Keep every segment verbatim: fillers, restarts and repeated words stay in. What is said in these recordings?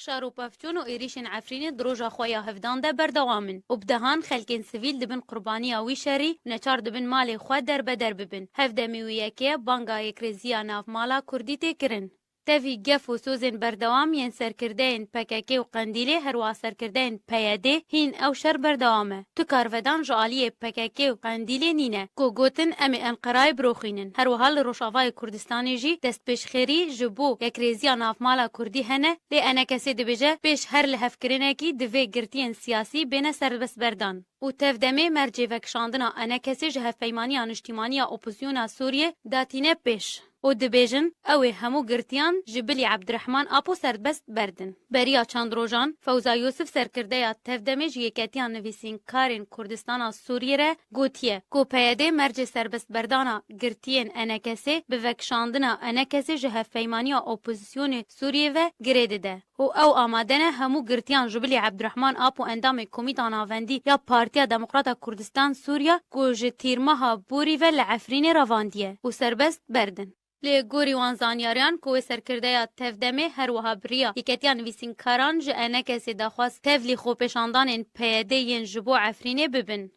Şer û pevçûn û êrîşên Efrînê di roja xwe ya hevdan de berdewam in û bi dehan xelkên sivîl dibin qurbaniya wî şerî û neçar dibin malê xwe derbeder bibin. Hevdemê wê yekê banga yekreziya navmala Kurdî tê kirin. Tevî gef û sozên berdewam yên serkirdeyên P K K û Qendîlê, herwiha serkirdeyên P Y D, hîn ew şer berdewam e. Tu karvedan ji aliyê P K K û Qendîlê nîne, ku gotin, em ê Enqerayê biroxînin. Herwiha li Rojavayê Kurdistanê jî destpêşxêrî ji bo yekrêziya navmala Kurdî hene, lê ENKSê dibêje, pêş her lihevkirinekî divê girtiyên siyasî bêne serbestberdan. Û tevdemê mercê vekişandina ENKSê ji Hevpeymaniya Niştîmaniya Opozisyona Sûriyê datîne pêş û dibêjin, ew ê hemû girtiyan ji bilî Ebdirehman Apo serbest berdin. Beriya çend rojan, Fewza Yûsif, serkirdeya tevdemê ji Yeketiya Nivîsînkarên Kurdistana Sûriyê re gotiye ku P Y D mercê serbestberdana girtiyên ENKSê bi vekişandina ENKSê ji Hevpeymaniya Opozisyonê Sûriyê ve girê dide û ew amade ne hemû girtiyan ji bilî Ebdirehman Apo, endamê Komîta Navendî ya Partiya Demokrata Kurdistan Sûriya, ku ji tîrmeha borî ve li Efrînê revandiye, û serbest berdin. Lê gorî wan zanyariyan ku wê serkirdeya tevdemê her wiha bi riya Yeketiya Nivîsînkaran ji ENKSê daxwaz tevlî xwepêşandanên P Y D yên ji bo Efrînê bibin.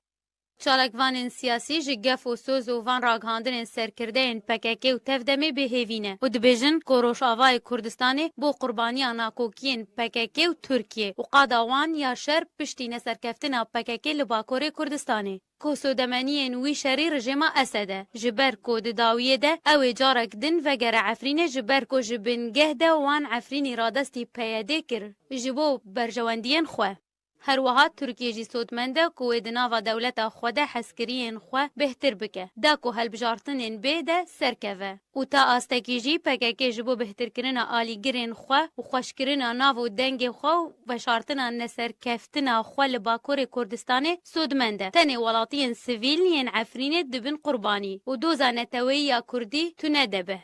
Çalakvanên siyasî ji gef û soz û van ragihandinên serkirdeyên P K K û tevdemê bêhêvî ne û dibêjin ku Rojavayê Kurdistanê bo qurbaniya nakokiyên P K K û Tirkiyê û qada wan ya şer piştî neserkeftina P K K li Bakurê Kurdistanê, ku sodemeniyên wî şerî rejêma Esed e, ji ber ku di dawiyê de ew ê carek din vegere Efrînê, ji ber ku ji bingeh de wan Efrînî radestî P Y D kir ji bo berjewendiyên xwe. Her wiha Tirkiye jî sodmend e ku wê di nava dewleta xwe de hezkiriyên xwe bêhtir bike, da ku hilbijartinên bê de serkeve. Û ta astekî jî P K K ji bo bêhtirkirina alîgirên xwe û xweşkirina nav û dengê xwe û veşartina neserkeftina xwe li Bakurê Kurdistanê sodmend e. Tenê welatiyên sivîl yên Efrînê dibin qurbanî û doza neteweyî ya Kurdî tune dibe.